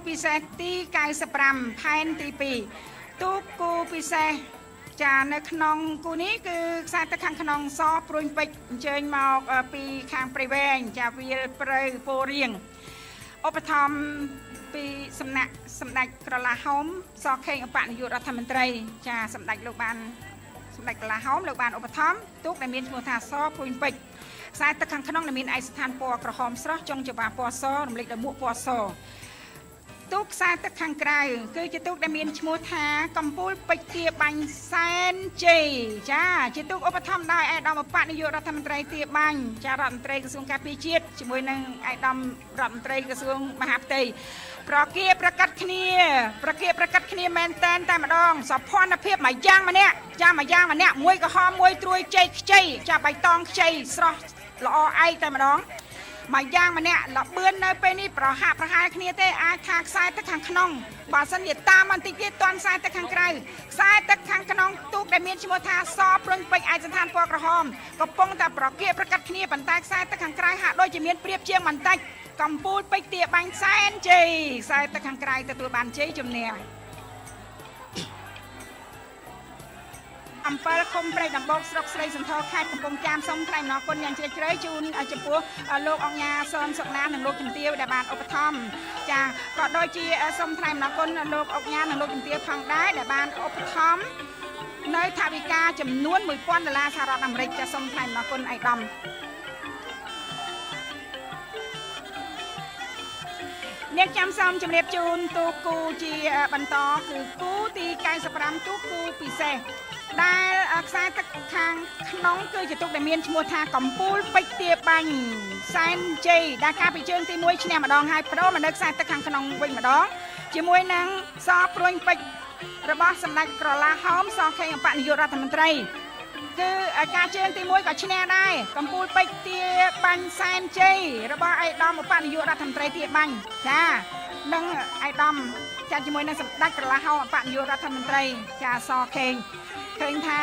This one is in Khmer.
ពិសេសទី95ផែនទី2ទូគូពិសេសចានៅក្នុងគូនេះគឺខ្សែទឹកខាងក្នុងសព្រួញពេជ្រអញ្ជើញមកពីខាងព្រៃវែងចាវាលព្រៅពោរៀងឧបត្ថម្ភពីសំណាក់សម្ដេចក្រឡាហោមសខេងឧបនាយករដ្ឋមន្ត្រីចាសម្ដេចលោកបានសម្ដេចក្រឡាហោមលោកបានឧបត្ថម្ភទូកដែលមានឈ្មោះថាសព្រួញពេជ្រខ្សែទឹកខាងក្នុងដែលមានឯកស្ថានពណ៌ក្រហមស្រស់ចុងចង្វាពណ៌សរំលេចដោយមួកពណ៌សទូកខ្សែទឹកខាងក្រៅគឺជាទូកដែលមានឈ្មោះថាកំពូលពេជ្រទាបាញ់សែនជ័យចាជាទូកឧបត្ថម្ភដោយឯកឧត្តមឧបនាយករដ្ឋមន្ត្រីទាបាញ់ចារដ្ឋមន្ត្រីក្រសួងការពារជាតិជាមួយនឹងឯកឧត្តមរដ្ឋមន្ត្រីក្រសួងមហាផ្ទៃប្រគៀប្រកាត់គ្នាប្រគៀប្រកាត់គ្នាមែនតែនតែម្ដងសភនភាពមួយយ៉ាងម្នាក់ចាមួយយ៉ាងម្នាក់មួយក្រហមមួយត្រួយជ័យខ្ចីចាបៃតងខ្ចីស្រស់ល្អឯកតែម្ដងមួយយ៉ាងម្នាក់លបឿននៅពេលនេះប្រហាក់ប្រហែលគ្នាទេអាចថាខ្សែទឹកខាងក្នុងបើសិនជាតាមបន្តិចទៀតតាន់ខ្សែទឹកខាងក្រៅខ្សែទឹកខាងក្នុងទូកដែលមានឈ្មោះថាសព្រុញពេជ្រឯកសណ្ឋានពណ៌ក្រហមកំពុងតែប្រគៀប្រកាត់គ្នាប៉ុន្តែខ្សែទឹកខាងក្រៅហាក់ដូចជាមានប្រៀបជាងបន្តិចកំពូលពេជ្រទាបាញ់សែនជ័យខ្សែទឹកខាងក្រៅទទួលបានជ័យជំនះអំពិលឃុំព្រៃដំបូកស្រុកស្រីសន្ធរខេត្តកំពង់ចាមសូមថ្លែងអំណរគុណយ៉ាងជ្រាលជ្រៅជូនចំពោះលោកអង្គញាសនសុកណានិងលោកជំទាវដែលបានឧបត្ថម្ភចាក៏ដូចជាសូមថ្លែងអំណរគុណលោកអង្គញានិងលោកជំទាវផងដែរដែលបានឧបត្ថម្ភនៅថវិកាចំនួន1000ដុល្លារសហរដ្ឋអាមេរិកចាសូមថ្លែងអំណរគុណឯកឧត្តមនាងចាំសូមជម្រាបជូនទូគូជាបន្តគឺគូទី95ទូគូពិសេសដែលខ្សែទឹកខាងក្នុងគឺជាទូកដែលមានឈ្មោះថាកំពូលពេជ្រទាបាញ់សែនជ័យដែលកាលពីជើងទី1ឈ្នះម្ដងហើយបដូរមកនៅខ្សែទឹកខាងក្នុងវិញម្ដងជាមួយនឹងសព្រួញពេជ្ររបស់សម្ដេចក្រឡាហោមសខេងឧបនាយករដ្ឋមន្ត្រីគឺការជើងទី1ក៏ឈ្នះដែរកំពូលពេជ្រទាបាញ់សែនជ័យរបស់ឯកឧត្តមឧបនាយករដ្ឋមន្ត្រីទាបាញ់ចានិងឯកឧត្តមចាជាមួយនឹងសម្ដេចក្រឡាហោមឧបនាយករដ្ឋមន្ត្រីចាសខេងឃើញថា